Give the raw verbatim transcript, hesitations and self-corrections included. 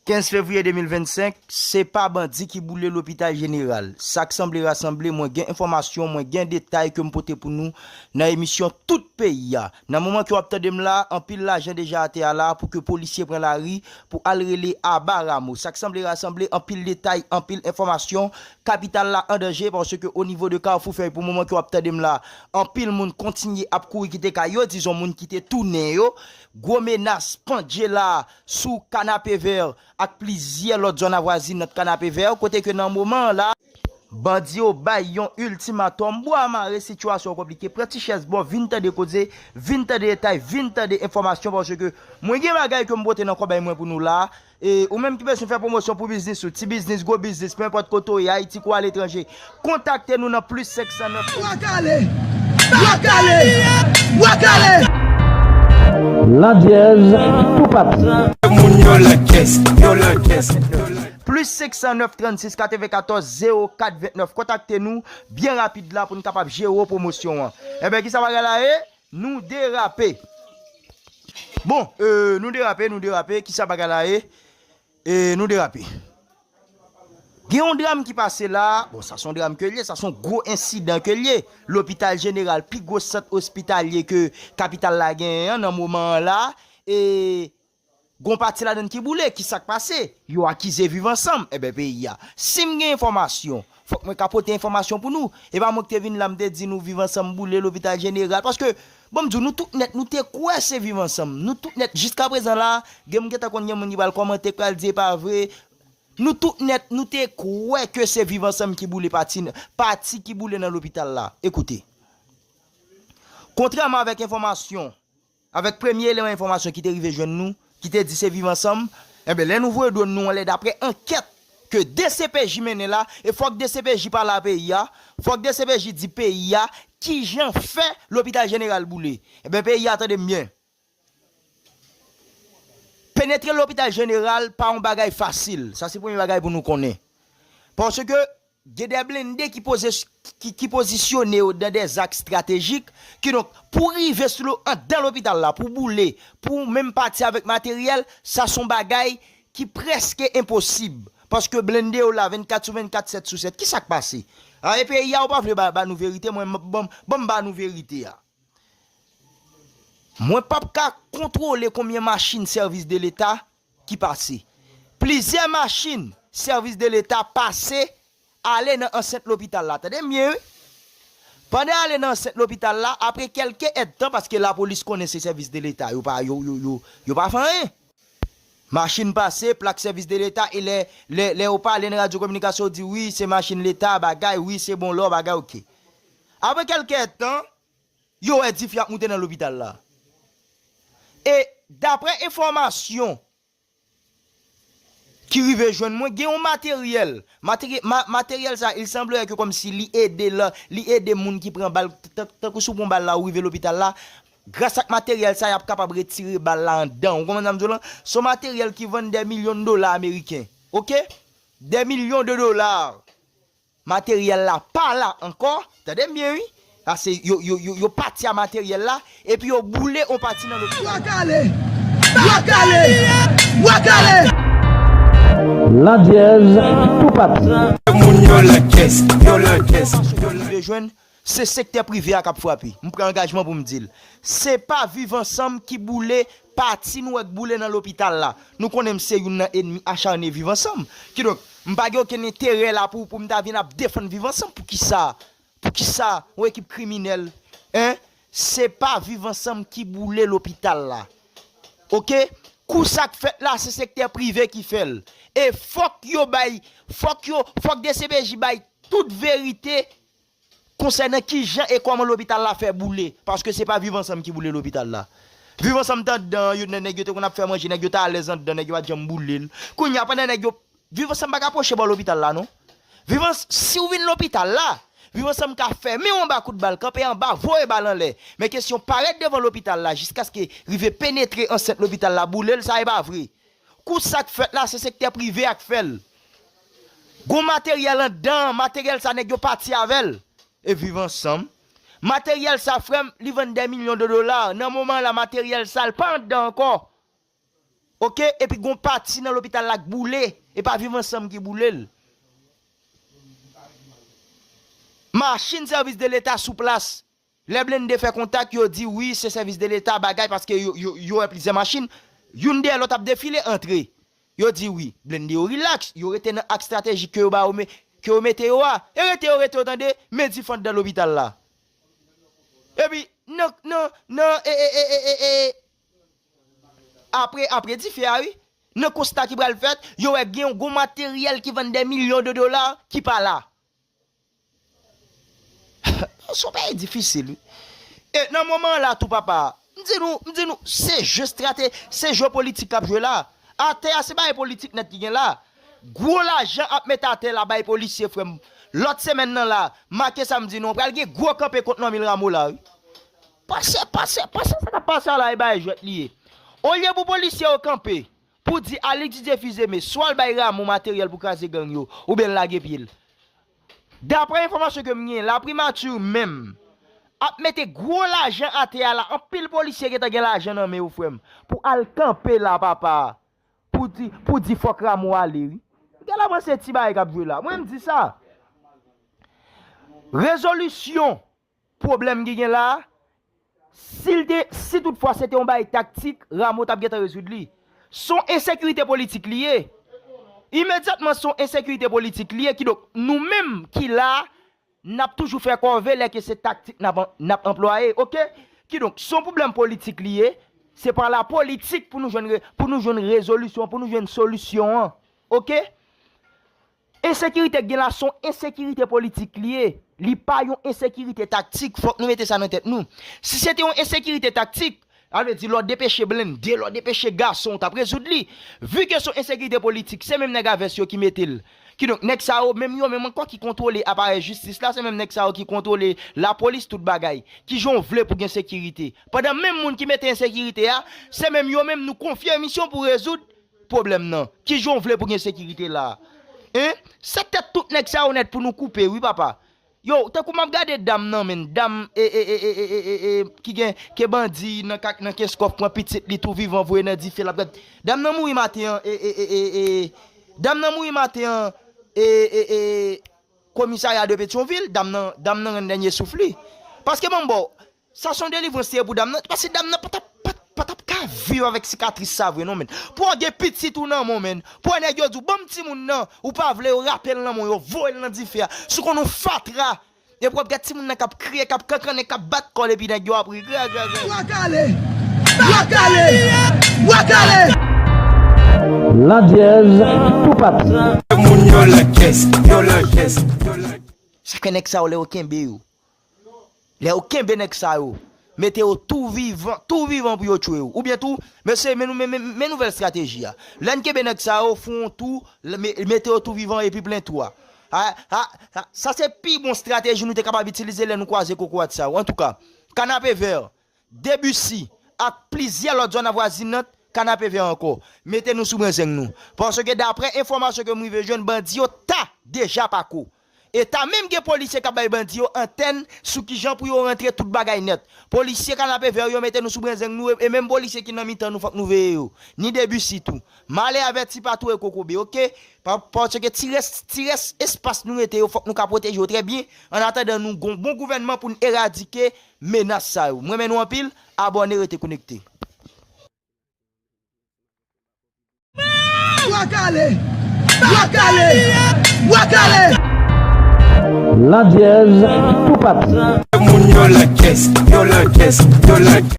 Kenz fevriye de mil vennsenk, se pa bandi ki boule lopital jeneral. Sa k sanble rasanble, mwen gen enfòmasyon, mwen gen detay ke m pote pou nou nan emisyon Tout Peyi a. Nan moman ke w ap tande m la, anpil lajan deja atè a la pou ke polisye pran lari pou al rele Aba Rameau. Sa k sanble rasanble, anpil detay, anpil enfòmasyon. Kapital la an danje paske o nivo de Kafou Fèy pou moman ke w ap tande m la, anpil moun kontinye ap kouri kite kay yo, dizon moun ki te tounen yo. Gwo menas pandje la sou Kanapevè ak plizyè lòt zòn avwazin nan Kanapevè, kote ke nan moman an la, bandi yo bay yon iltimatòm, bwa mare, sitiyasyon konplike, pran ti chèz ba w, vin tande koze, vin tande detay, vin tande enfòmasyon, paske mwen gen bagay ke m pote nan kòbèy mwen pou nou la. E ou menm ki bezwen fè pwomosyon pou biznis ou, ti biznis, gwo biznis, pe enpòt kote w ye, Ayiti kou aletranje, kontakte nou nan plis senk san nèf. Bwa kale! Bwa kale! Bwa kale! Landyèz, tou pati. Moun yo lankès, yo lankès, yo lankès. Plis senk san nèf trannsis katrevenkatòz zewo kat vennèf. Kontakte nou byen rapid la pou n kapab jere w pwomosyon an. Enben, kisa bagay la ye? Nou derape. Bon, euh, nou derape, nou derape. Kisa bagay la ye? E nou derape. Gen yon dram ki pase la. Bon, sa se yon dram ke l ye, sa se yon gwo ensidan ke l ye. Lopital jeneral, pi gwo sant ospitalye ke kapital la genyen an nan moman an la. E gon pati ladann ki boule, ki sa k pase? Yo akize Viv Ansanm, enben peyi a. Si m gen enfòmasyon, fòk mwen ka pote enfòmasyon pou nou. E pa mwen ki te vin la, m te di nou Viv Ansanm boule lopital jeneral. Paske, bon, m di w, nou tout nèt, nou te kwè se Viv Ansanm. Nou tout nèt, jiska prezan la, gen m gentan konn gen moun ki pral kòmante, k pral di e pa vre. Nou tout nèt, nou te kwè ke se Viv Ansanm ki boule pati, pati ki boule nan lopital la. Ekoute. Kontrèman avèk enfòmasyon, avèk premye eleman enfòmasyon ki te rive jwenn nou, ki te di se Viv Ansanm, enben, lè nou voye dwòn nou anlè daprè ankèt ke D C P J mennen la, e fòk D C P J pale a peyi a, fòk D C P J di peyi a kijan fè lopital jeneral boule. Enben, peyi a, tande m byen. Penetre lopital jeneral pa yon bagay fasil. Sa se premye bagay pou nou konnen. Paske gen de blende ki poze, ki, ki pozisyone yo dan de zak estratejik. Kidonk, pou rive sou lo, anndan lopital la, pou boule, pou menm pati avèk materyèl, sa se yon bagay ki prèske enposib. Paske blende yo la vennkat sou vennkat, sèt sou sèt. Kisa k pase? A, e peyi a, ou pa vle ba, ba nou verite, mwen, m, ban m, ban m ba nou verite a. Mwen p ap ka kontwole konbyen machin sèvis de leta ki pase. Plizyè machin sèvis de leta pase ale nan ansent lopital la. Tande m byen, wi. Pandan ale nan ansent lopital la, apre kèlke èdtan, paske lapolis konnen se sèvis de leta, yo pa, yo, yo, yo, yo pa fè anyen. Machin pase, plak sèvis de leta, e lè, lè, lè yo pale nan radyo kominikasyon, yo di, wi, se machin leta, bagay, wi, se bon lò, bagay, oke. Apre kèlke èdtan, yo wè dife ap moute nan lopital la. E daprè enfòmasyon ki rive jwenn mwen, gen yon materyèl. Materye-, ma-, materyèl sa, il semblerait que kòmsi li ede la, li ede moun ki pran bal, tan-, tankou si w pran bal la, ou rive lopital la, gras ak materyèl sa, y ap kapab retire bal la anndan. Ou konprann sa m di w lan? Se yon materyèl ki vann dè milyon de dola ameriken. Oke? Dè milyon de dola. Materyèl la pa la ankò. Tande m byen, wi. Pase yo, yo, yo, yo pati a materyèl la, epi yo boule on pati nan lopital. Bwa kale! Bwa kale! Bwa kale! Landyèz, tou pati. Moun yo lankès, yo lankès, yo lankès. Se sektè prive a k ap frape. M pran angajman pou m di l. Se pa Viv Ansanm ki boule pati nou wè k boule nan lopital la. Nou konnen m se youn nan enmi acharne Viv Ansanm. Kidonk, m pa gen okenn enterè la pou, pou m ta vin ap defann Viv Ansanm. Poukisa? Poukisa yon ekip kriminèl, en? Se pa Viv Ansanm ki boule lopital la. Oke? Kou sa k fèt la, se sektè prive ki fè l. E fòk yo bay, fòk yo, fòk D C P J bay tout verite konsènan kijan e kòman lopital la fè boule, paske se pa Viv Ansanm ki boule lopital la. Viv Ansanm t anndan, yo, nèg yo te konn ap fè manje, nèg yo t alèz anndan, nèg yo pa t janm boule l. Kounye a, pandan nèg yo, Viv Ansanm pa ka pwoche bò lopital la, non. Viv Ans-, si w vin lopital la, Viv Ansanm ka fèmen w anba kout bal, kanpe anba, voye bal anlè. Men kesyon parèt devan lopital la, jiskaske rive penetre ansent lopital la, boule l, sa e pa vre. Kou sa k fèt la, se sektè prive a k fè l. Gon materyèl anndan, materyèl sa nèg yo pati avè l. E Viv Ansanm. Materyèl sa, frè m, li vann dè milyon de dola. Nan moman la, materyèl sa, l pa anndan ankò. Oke? Epi gon pati nan lopital la k boule. E pa Viv Ansanm ki boule l. Machin sèvis de leta sou plas. Lè blende fè kontak, yo di wi, se sèvis de leta, bagay, paske yo, yo, yo wè plizyè machin, youn dèyè lòt ap defile, antre. Yo di wi, blende yo rilaks, yo rete nan ak estratejik ke yo ba yo, me, ke yo mete yo a. E rete yo rete yo, tande, men dife anndan lopital la. Epi, nan, nan, nan, e, e, e, e, e, e, apre, apre dife a, wi, nan konsta ki pral fèt, yo wè gen yon gwo materyèl ki vann dè milyon de dola ki pa la. Se yon bagay difisil, wi. E nan moman an la tou, papa, m di nou, m di nou, se je estrate, se je politik k ap jwe la. Atè a, se bagay politik nèt ki gen la. Gwo lajan ap met atè la bay polisye, frè m. Lòt semèn nan la, make sa m di nou, pral gen gwo kanpe kont Normil Rameau la, wi. Pase, pase, pase, sa k ap pase a la, e bagay jwèt li ye. Olye pou polisye yo kanpe, pou di Alix Didier Fils-Aimé, swa l bay Rameau materyèl pou kraze gang yo, oubyen l lage pye l. Daprè enfòmasyon ke m gen, laprimati menm ap mete gwo lajan atè a la, anpil polisye gentan gen lajan nan men yo, frè m, pou al kanpe la, papa, pou di, pou di fòk Rameau ale, wi. Gade la, mwen se ti bagay k ap jwe la. Mwen, m di sa. Rezolisyon pwoblèm ki gen la a, si l te, si toutfwa se te yon bagay taktik, Rameau t ap gentan rezoud li. Se yon ensekirite politik li ye. Imedyatman, se yon ensekirite politik li ye. Kidonk, nou menm ki la a, n ap toujou fè kòve lè ke se taktik n ap, n ap anplwaye, oke? Kidonk, se yon pwoblèm politik li ye. Se pa la politik pou nou jwenn re-, pou nou jwenn rezolisyon, pou nou jwenn solisyon an, oke? Ensekirite k gen la, se yon ensekirite politik li ye. Li pa yon ensekirite taktik. Fòk nou mete sa nan tèt nou. Si se te yon ensekirite taktik, sa vle di lè w depeche blende, lè w depeche gason, w t ap rezoud li. Vi ke se yon ensekirite politik, se menm nèg a vès yo ki mete l. Kidonk, nèg sa yo, menm yo menm ankò ki kontwole aparèy jistis la, se menm nèg sa yo ki kontwole lapolis, tout bagay. Kijan w vle pou gen sekirite? Pandan menm moun ki mete ensekirite a, se menm yo menm nou konfye misyon pou rezoud pwoblèm nan. Kijan w vle pou gen sekirite la a? Hein? Se tèt tout nèg sa yo nèt pou nou koupe, wi, papa. Yo, tankou m ap gade dam nan, menn. Dam, e, e, e, ki gen, ke bandi nan kak, nan Kenskòf pran pitit li tou vivan, voye nan dife, l ap gad. Dam nan mouri maten an, e, e, e, e, e, dam nan mouri maten an, e, e, e, komisarya de Petyonvil, dam nan, dam nan rann dènye souf li. Paske, ban m ba w, sa se yon delivrans li ye pou dam nan, paske dam nan pa t ap, pa, pa t ap ka viv avèk sikatris sa vre non, menn. Pou w gen pitit ou nan men w, menn. Pou w nèg yo di w, "Ban m timoun nan," ou pa vle yo rape l nan men w, yo voye l nan dife a. Si w konn yon fatra, epi w ap gade timoun nan k ap kriye, k ap kankannen, k ap bat kò l, epi nèg yo ap ri, grè, grè, grè. Bwa kale! Bwa kale! Bwa kale! Landyèz tou pati. Moun yo lakès, yo lakès, yo lakès. Sa fè nèg sa yo lè yo kenbe yo. Lè yo kenbe nèg sa yo, mete yo tou vivan, tou vivan pou yo tchwe yo. Oubyen tou, mesye, men nou, men, men, men nouvèl estrateji a. Lè n kenbe nèg sa yo, fè yon tou, me-, mete yo tou vivan epi plen tou a. A, a, a, sa se pi bon estrateji nou te kapab itilize lè nou kwaze kokorat sa yo. Antouka, Kanapevè, Debussy, ak plizyè lòt zòn avwazinant Kanapevè ankò. Mete nou sou brenzeng nou. Paske daprè enfòmasyon ke m rive jwenn, bandi yo ta deja pako. E ta menm gen polisye k ap bay bandi yo antèn sou kijan pou yo rantre tout bagay nèt. Polisye Kanapevè yo mete nou sou brenzeng nou, e, e menm polisye ki nan mitan nou, fòk nou veye yo. Ni Debussy tou. Malè avèti pa touye kokobe, oke? Pa, paske ti rès, ti rès espas nou rete yo, fòk nou ka pwoteje yo trè byen, annatandan nou gon bon gouvènman pou n eradike menas sa yo. M renmen nou anpil, abòne, rete konekte. Bwa kale! Bwa kale! Bwa kale! Landyèz tou pati. Moun yo lakès, yo lakès, yo lakès.